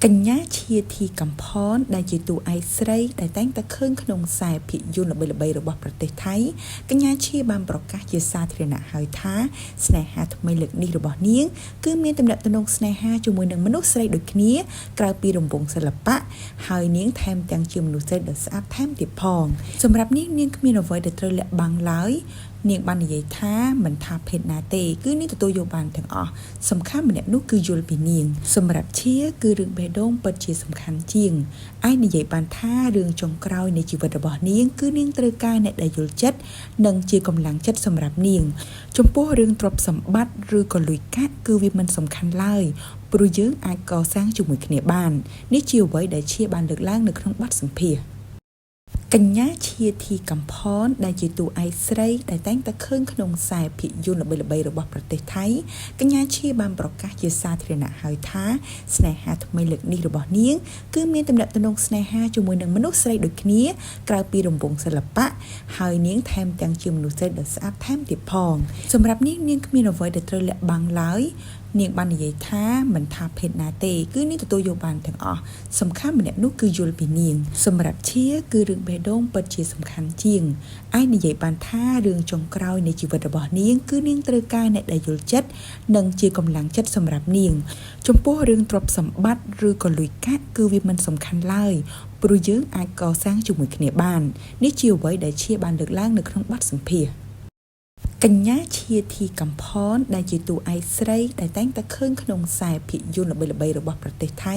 កញ្ញាឈាធីកំផនដែលជាតួឯកស្រីដែលតែងតែឃើញក្នុងខ្សែភាពយន្តល្បីៗរបស់ប្រទេសថៃកញ្ញាឈាបានប្រកាសជាសាធារណៈហើយថាស្នេហាថ្មីលើកនេះរបស់នាងគឺមានទំនាក់ទំនងស្នេហាជាមួយនឹងមនុស្សស្រីដូចគ្នាក្រៅពីរង្វង់សិល្បៈហើយនាងថែមទាំងជាមនុស្សស្រីដ៏ស្អាតថែមទៀតផងសម្រាប់នាងនាងគ្មានអ្វីដែលត្រូវលាក់បាំងឡើយនាងបាននិយាយថាមិនថាភេទណាទេគឺនាងទទួលយកបានទាំងអស់សំខាន់ម្នាក់នោះគឺយល់ពីនាងសម្រាប់ឈាគឺរឿងបេះដូងពិតជាសំខាន់ជាងអាចនិយាយបានថារឿងចុងក្រោយនៃជីវិតរបស់នាងគឺនាងត្រូវការអ្នកដែលយល់ចិត្តនិងជាកម្លាំងចិត្តសម្រាប់នាងចំពោះរឿងទ្រព្យសម្បត្តិឬក៏លុយកាក់គឺវាមិនសំខាន់ឡើយព្រោះយើងអាចកសាងជាមួយគ្នាបាននេះជាអ្វីដែលឈាបានលើកឡើងនៅក្នុងបទសម្ភាសន៍កញ្ញាឈាធីកំផនដែលជាតួឯកស្រីដែលតែងតែឃើញក្នុងខ្សែភាពយន្តល្បីៗរបស់ប្រទេសថៃកញ្ញាឈាបានប្រកាសជាសាធារណៈហើយថាស្នេហាថ្មីលើកនេះរបស់នាងគឺមានទំនាក់ទំនងស្នេហាជាមួយនឹងមនុស្សស្រីដូចគ្នាក្រៅពីរង្វង់សិល្បៈហើយនាងថែមទាំងជាមនុស្សស្រីដ៏ស្អាតថែមទៀតផងសម្រាប់នាងនាងគ្មានអ្វីដែលត្រូវលាក់បាំងឡើយនាងបាននិយាយថាមិនថាភេទណាទេគឺនាងទទួលយកបានទាំងអស់សំខាន់ម្នាក់នោះគឺយល់ពីនាងសម្រាប់ឈាគឺរឿងបេះដូងពិតជាសំខាន់ជាងអាចនិយាយបានថារឿងចុងក្រោយនៃជីវិតរបស់នាងគឺនាងត្រូវការអ្នកដែលយល់ចិត្តនិងជាកម្លាំងចិត្តសម្រាប់នាងចំពោះរឿងទ្រព្យសម្បត្តិឬក៏លុយកាក់គឺវាមិនសំខាន់ឡើយព្រោះយើងអាចកសាងជាមួយគ្នាបាននេះជាអ្វីដែលឈាបានលើកឡើងនៅក្នុងបទសម្ភាសន៍កញ្ញាឈាធីកំផនដែលជាតួឯកស្រីដែលតែងតែឃើញក្នុងខ្សែភាពយន្តល្បីៗរបស់ប្រទេសថៃ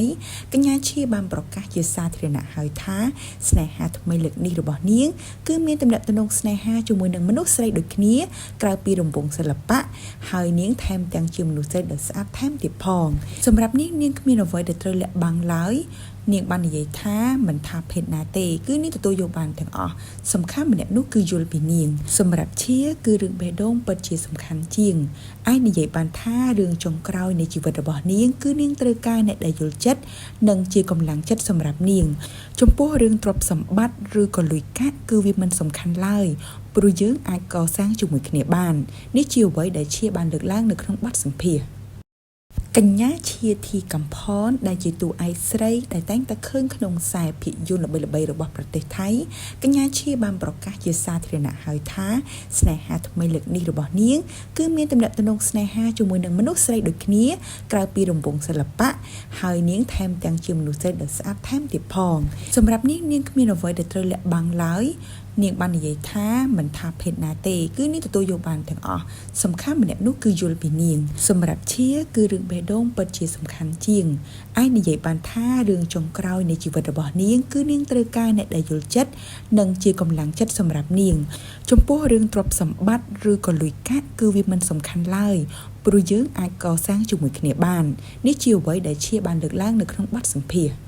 កញ្ញាឈាបានប្រកាសជាសាធារណៈហើយថាស្នេហាថ្មីលើកនេះរបស់នាងគឺមានទំនាក់ទំនងស្នេហាជាមួយនឹងមនុស្សស្រីដូចគ្នាក្រៅពីរង្វង់សិល្បៈហើយនាងថែមទាំងជាមនុស្សស្រីដ៏ស្អាតថែមទៀតផងសម្រាប់នាងនាងគ្មានអ្វីដែលត្រូវលាក់បាំងឡើយនាងបាននិយាយថាមិនថាភេទណាទេគឺនាងទទួលយកបានទាំងអស់សំខាន់ម្នាក់នោះគឺយល់ពីនាងសម្រាប់ឈាគឺរឿងបេះដូងពិតជាសំខាន់ជាងអាចនិយាយបានថារឿងចុងក្រោយនៃជីវិតរបស់នាងគឺនាងត្រូវការអ្នកដែលយល់ចិត្តនិងជាកម្លាំងចិត្តសម្រាប់នាងចំពោះរឿងទ្រព្យសម្បត្តិឬក៏លុយកាក់គឺវាមិនសំខាន់ឡើយព្រោះយើងអាចកសាងជាមួយគ្នាបាននេះជាអ្វីដែលឈាបានលើកឡើងនៅក្នុងបទសម្ភាសន៍កញ្ញាឈាធីកំផនដែលជាតួឯកស្រីដែលតែងតែឃើញក្នុងខ្សែភាពយន្តល្បីៗរបស់ប្រទេសថៃកញ្ញាឈាបានប្រកាសជាសាធារណៈហើយថាស្នេហាថ្មីលើកនេះរបស់នាងគឺមានទំនាក់ទំនងស្នេហាជាមួយនឹងមនុស្សស្រីដូចគ្នាក្រៅពីរង្វង់សិល្បៈហើយនាងថែមទាំងជាមនុស្សស្រីដ៏ស្អាតថែមទៀតផងសម្រាប់នាងនាងគ្មានអ្វីដែលត្រូវលាក់បាំងឡើយនាងបាននិយាយថាមិនថាភេទណាទេគឺនាងទទួលយកបានទាំងអស់សំខាន់ម្នាក់នោះគឺយល់ពីនាងសម្រាប់ឈាគឺរឿងបេះដូងពិតជាសំខាន់ជាងអាចនិយាយបានថារឿងចុងក្រោយនៃជីវិតរបស់នាងគឺនាងត្រូវការអ្នកដែលយល់ចិត្តនិងជាកម្លាំងចិត្តសម្រាប់នាងចំពោះរឿងទ្រព្យសម្បត្តិឬក៏លុយកាក់គឺវាមិនសំខាន់ឡើយព្រោះយើងអាចកសាងជាមួយគ្នាបាននេះជាអ្វីដែលឈាបានលើកឡើងនៅក្នុងបទសម្ភាសន៍។